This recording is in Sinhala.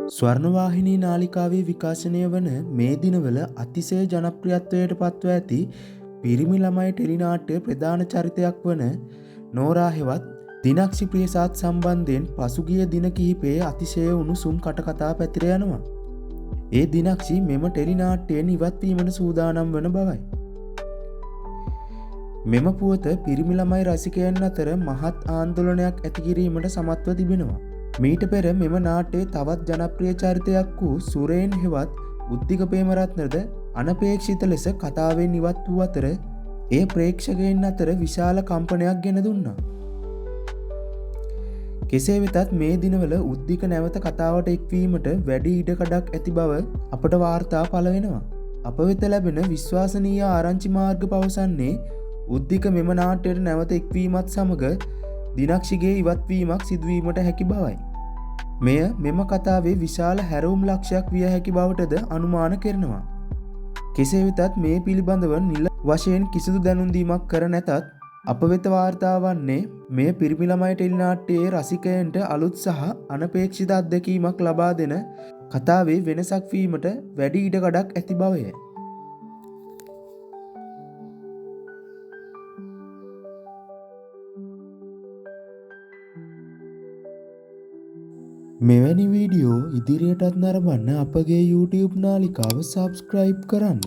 ස්වර්ණවාහිනී නාලිකාවේ විකාශනය වන මේ දිනවල අතිශය ජනප්‍රියත්වයට පත්ව ඇති පිරිමි ළමයි ටෙලිනාට්‍ය ප්‍රධාන චරිතයක් වන නෝරා හෙවත් දිනක්ෂි ප්‍රියසාත් සම්බන්ධයෙන් පසුගිය දින කිහිපයේ අතිශය උණුසුම් කටකතා පැතිර යනවා. ඒ දිනක්ෂි මෙම ටෙලිනාට්‍යයෙන් ඉවත් වීමට සූදානම් වන බවයි. මෙම පුවත පිරිමි ළමයි රසිකයන් අතර මහත් ආందోලනයක් ඇති කිරීමට සමත්ව තිබෙනවා. මීට පෙර මෙම නාට්‍යයේ තවත් ජනප්‍රිය චරිතයක් වූ සුරේන් හෙවත් බුද්ධික ප්‍රේමරත්නද අනපේක්ෂිත ලෙස කතාවෙන් ඉවත් වූ අතර එය ප්‍රේක්ෂකයන් අතර විශාල කම්පනයක් ගෙන දුන්නා. කෙසේ වෙතත් මේ දිනවල උද්දික නැවත කතාවට එක්වීමට වැඩි ඉඩකඩක් ඇති බව අපට වාර්තා පළ වෙනවා. අප වෙත ලැබෙන විශ්වාසනීය ආරංචි මාර්ග පවසන්නේ උද්දික මෙම නාට්‍යයට නැවත එක්වීමත් සමග දිනක්ෂිගේ ඉවත්වීමක් සිදුවීමට හැකි බවයි. මෙය මෙම කතාවේ විශාල හැරවුම් ලක්ෂයක් විය හැකි බවටද අනුමාන කරනවා. කෙසේ වෙතත් මේ පිළිබඳව නිල වශයෙන් කිසිදු දැනුම් දීමක් කර නැතත් අප වෙත වාර්තා වන්නේ මෙය පිරිමි ළමයි ටෙලිනාට්‍යයේ රසිකයන්ට අලුත් සහ අනපේක්ෂිත අත්දැකීමක් ලබා දෙන කතාවේ වෙනසක් වීමට වැඩි ඉඩකඩක් ඇති බවය. මෙවැනි වීඩියෝ ඉදිරියටත් නරඹන්න අපගේ YouTube නාලිකාව සබ්ස්ක්‍රයිබ් කරන්න.